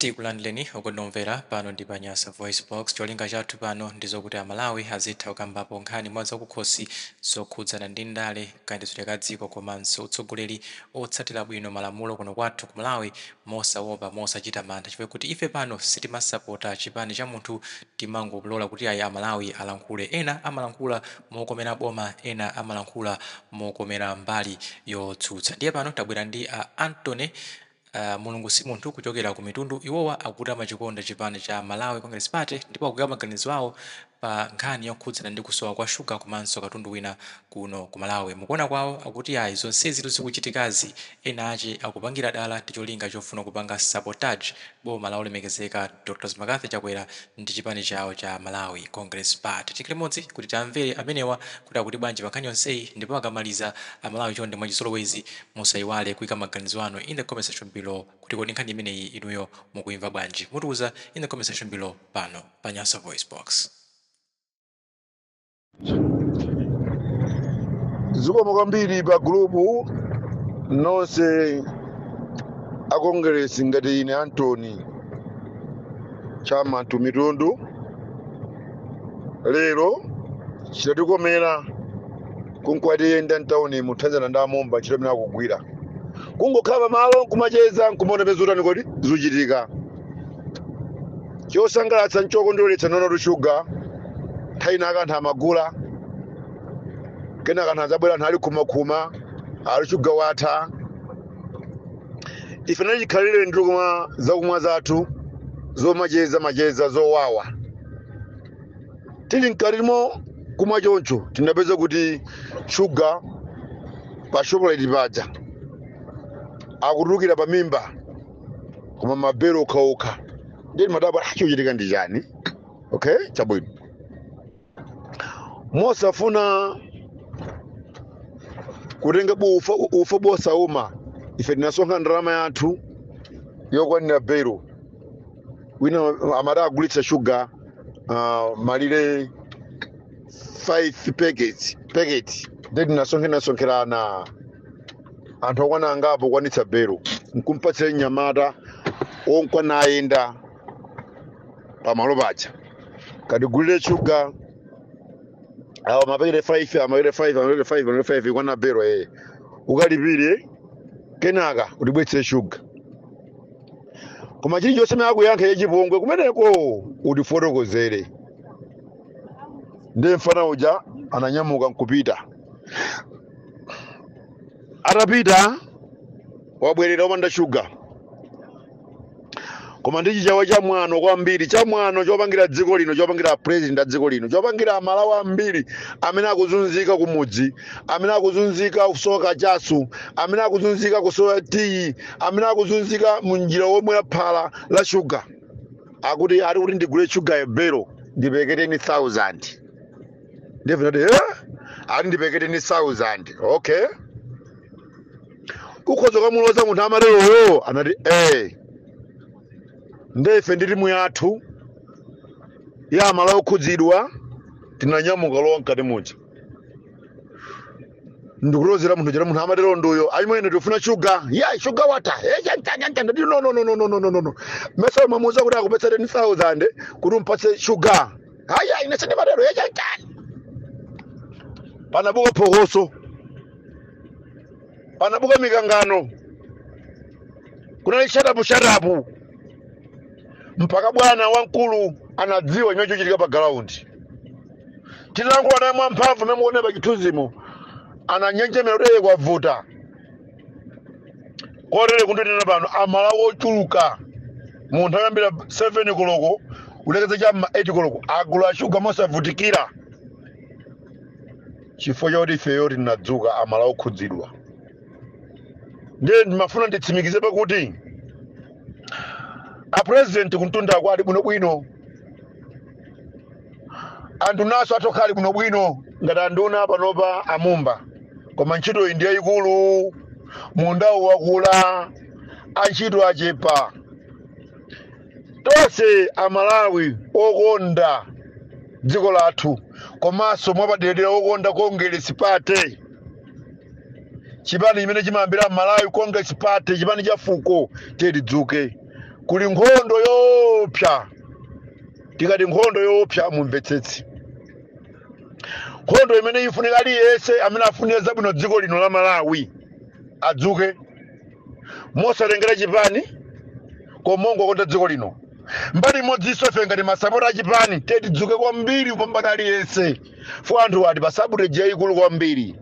Tikulandireni okondedwa omvera pano ndi pa Nyasa VoiceBox. Cholinga chathu pano ndi zokuti Amalawi azitha kukambapo nkhani mwa zakukhosi zokhudzana ndi ndale, kayendetsedwe ka dziko komanso utsogoleri otsatira bwino malamulo kuno kwathu ku Malawi mosaopa, mosachita mantha chifukwa kuti ife pano sitimasapota chipani cha munthu, timangolola kuti ayi Amalawi alankhule. Ena amalankhula mokomera boma, ena amalankhula mokomera mbali yotsutsa. Ndiye pano tabwera ndi a Anthony Mulungu si munthu kuchokera ku mitundu. Iwowa akuti amachikonda chipani cha Malawi Congress Party ndipo akuika maganizo awo pa nkhani yokhudzana ndi kusowa kwa shuga komanso katundu wina kuno ku Malawi. Mukuona kwawo akuti ayi zonsezitu zikuchitikazi ena ache akupangira dala ndi cholinga chofuna kupanga sabotage boma la olemekezeka Dr McCarthy Chakwera ndi chipani chawo cha Malawi Congress Party. Tikhale limodzi kuti tiamvere amenewa kuti akuti bwanji pa nkhani yonseyi ndipo akamaliza Amalawi chonde mwachizolowezi musaiwale kuika maganizo anu in the comment section below kuti kodi nkhani imeneyi inuyo mukuimva bwanji. Mutiuza in the comment section below pano pa Nyasa VoiceBox. Zikomo kwambiri pa gulupu nonse akongeresi ngati ine Antony Chamanthu Mitundu. Lero chitatikomera kunkwatiyenda mtawuni muthanzana ndi amomba ntchito imene akugwira kungokhala pamalo nkumacheza nkumaona peza utani kodi zuchitika chosangalatsa nchokondweretsa nono shuga nthawi ina anthu amagula kenaka anthu adzabwera anthu ali khumakhuma ali shuga watha. Ife nali chikhalire ndi kumwa zakumwa zathu zomacheza macheza zowawa tili mkatimo kumwa choncho tinapeza kuti shuga pa Shoprite paja akutulukira pa mimba koma mabelo okhaokha. Ndiye timadabwa, chikuchitika ndi chani? Okay, chabwino. Mosafuna kutenga ufa bosauma, ife tinasonkha ndalama yathu yokwanira belo. Wina amati agulitsa shuga malire 5 packets packet. Ndiye tinasonkherana anthu okwana angapo kukwanitsa belo nkumpatsira mnyamata onkwana ayenda pamalo paja katigulire shuga awa mapakete 5, amapakete 5, amapakete 5, amapakete 5 ikwana belo ukalipire kenaka utibwetsere shuga. Koma chilichonse mene akuyankha yachipongwe kumeneko utifotokozere. Ndiye mfana uja ananyamuka nkupita. Atapita wabwerera opanda shuga, koma ndi chichawa cha mwano kwambiri, cha mwano chopangira dziko lino, chopangira president a dziko lino, chopangira Amalawi ambiri amene akuzunzika kumudzi, amene akuzunzika kusowa kachasu, amene akuzunzika kusowa tiyi, amene akuzunzika munjira womwe phala la shuga. Akuti ari kuti ndigule shuga ya belo ndipeke 10,000. Ndiye ndati ari ndipeke 10,000. Okay, ukhoza kamuloza munthu amateroyo. Anati ndefe ndi timu yathu ya Amalawi okhudzidwa tinanyamuka lowa mkati muja ndikulozera munthu chera munthu amatero nduyo ayimwene tifuna shuga ya shuga wata ndati no no no no no no no no mesa mamuza kuti akupatsa 10,000 kuti umpatse shuga. Haya, ine sindimatero yachantani. Panabuka phokoso, panabuka mikangano, kunali shatapu shatapu mpaka bwana wamkulu anadziwa chimene chochitika pa ground. Tinalankhula naye mwamphamvu mmene mukuona pa chithunzimo, ananjenjemera kuti kwavuta kotere kundinena pano Amalawi ochuluka munthu ayambira 7 koloko ulekeza cha ma 8 koloko agula shuga mosavutikira chifukwa chakuti ifeyo tinadzuka Amalawi okhudzidwa. Ndiye ndimafuna nditsimikize pakuti a president kumtundako ali bwinobwino, anthu naso atokhala ali bwinobwino ngati anduna panopa amumba, koma ntchito iyi ndi yayikulu. Mundawu wakula, antchito achepa. Tonse Amalawi okonda dziko lathu komanso mwapaderadera okonda Congress Party, chipani chimene chimayambira Malawi Congress Party, chipani cha fuko, tiye tidzuke. Kuli nkhondo yoopsa. Tikati nkhondo yoopsa, mumvetsetse, nkhondo imene ifunika aliyense amene afunira zabwino dziko lino la Malawi adzuke, mosatengera chipani, komongo konda dziko lino. Mbali imodzinso, ife ngati masapota achipani tiye tidzuke kwambiri kupambana aliyense, fo anthu ati pa sabotage yayikulu kwambiri,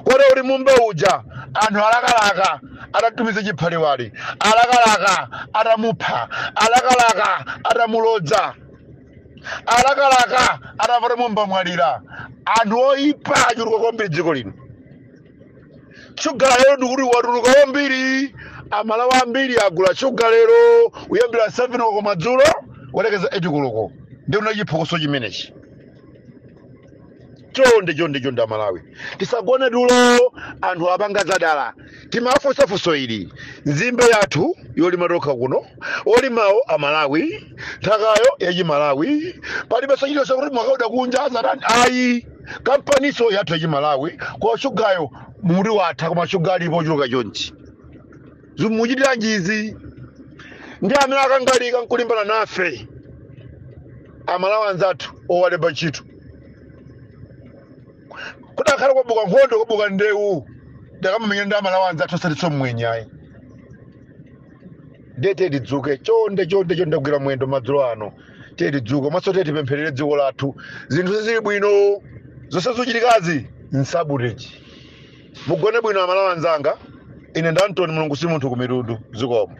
kodi kuti Mumba uja anthu alakalaka atatumiza chiphaliwali, alakalaka atamupha, alakalaka atamulodza, alakalaka atavota Mumba mwalira. Anthu oyipa achuluka kwambiri dziko lino. Shuga lero ndikuti watuluka kwambiri. Amalawi ambiri agula shuga lero kuyambira 7 koloko madzulo kulekeza 8 koloko. Ndi una chiphokoso chimenechi. Chonde, chonde, chonde, Amalawi, tisagone tulo. Anthu apanga zadala. Timafunsafunso ili: nzimbe yathu yolima tokha kuno, olimawo Amalawi, nthakayo yachimalawi, palibenso chiliyonse kuti mwakauda kunja azatani, ayi. Kampaniso yathu yachimalawi, kwa shugayo muti watha, koma shuga alipo ochuluka chonchi. Zimuchitiranji izi? Ndi amene akangalika nkulimbana nafe Amalawi anzathu owalemba ntchito. Kudakhala kwabuka nkhondo, kwabuka ndewu, ndakamamenya ndi Amalawi anzathu, osati mmwenye, ayi. Ndiye tiye tidzuke. Chonde, chonde, chonde, kugwira mwendo madzulo ano, tiye tidzuke, komanso tiye tipempherere dziko lathu. Zinthu zizili bwino, zonse zochitikazinsabotage. Mugone bwino, Amalawi anzanga. Ine ndi Antony Mulungu si munthu ku mitundu. Zikomo.